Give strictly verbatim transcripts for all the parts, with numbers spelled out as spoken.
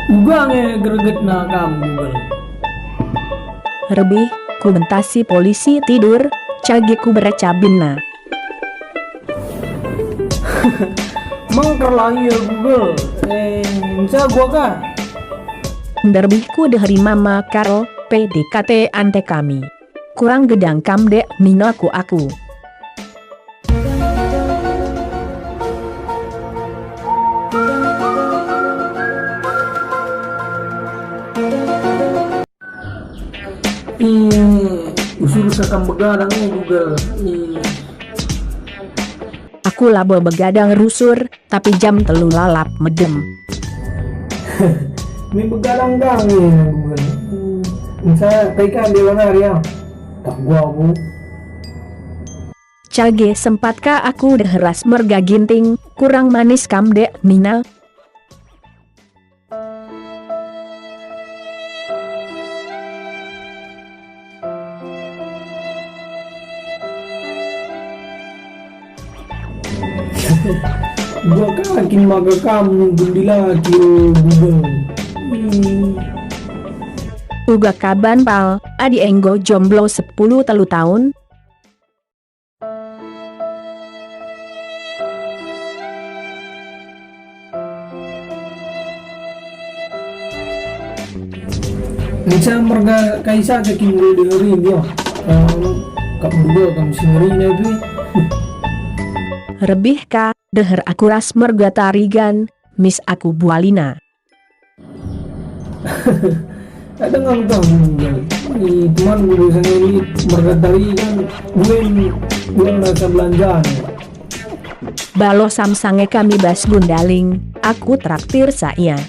Uga nge gregetna kam, Google. Rebih, ku mentasi polisi tidur, cage ku bere cabinna. Mengkerlah ia, Google. Eh, nca gua ka? Nderbih ku deheri mama Karo, P D K T ante kami. Kurang gedang kam dek, nina ku aku. Ih, usur sa kam begadang, eh, Google. Ih. Aku labo begadang rusur, tapi jam telu lalap medem. Mi begadang kami, Google. Hmm. Nca kai ka dewa nari, ah? Tak gua aku. Cage sempat ka aku deher ras merga Ginting, kurang manis kam dek, nina. Gua ka kin maka kam nungkun dilaki, o Google. Hmm. Uga kaban pal, adi enggo jomblo sepuluh telu tahun? Nca merga kai saja kin nggo deheri, yo. Kam, kap merga kam si ngeri na itu. Rebih ka, deher aku ras merga Tarigan, mis aku bualina. Ada ngam tahu, i teman guru sendiri merga Tarigan, buen, buen rasa belanjaan. Balo samsange kami bas gundaling, aku traktir sa ia.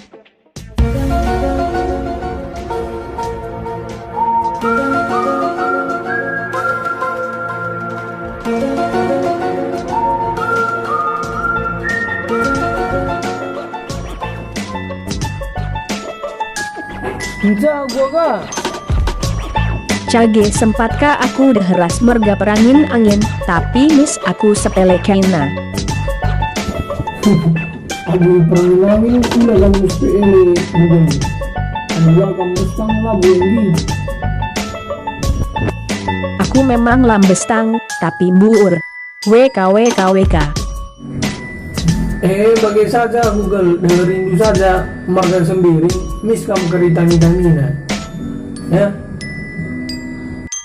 Nca gua ka? Cage sempat ka aku deher ras merga perangin angin, tapi mis aku sepele kena. Aduh, perangin angin, ila kamu sepele, bukan. Anu la kamu bestang la, bukan. Aku memang lambestang, tapi mbuur. W K, W K, W K. Eh, bage saja, Google, dengerindu saja, merga Sembiring, mis kam keri tangi-tangina. Ya?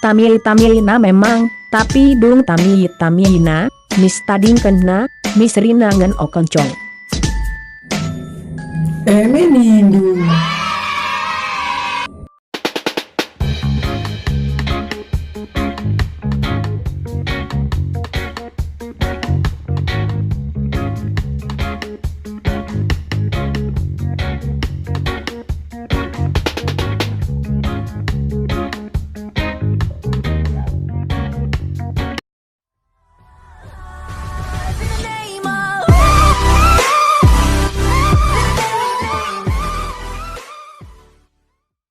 Tamili-tamilina memang, tapi dung tamili-tamilina, mis tadingkenna, mis rinangen o kencong. Eh, me nindu,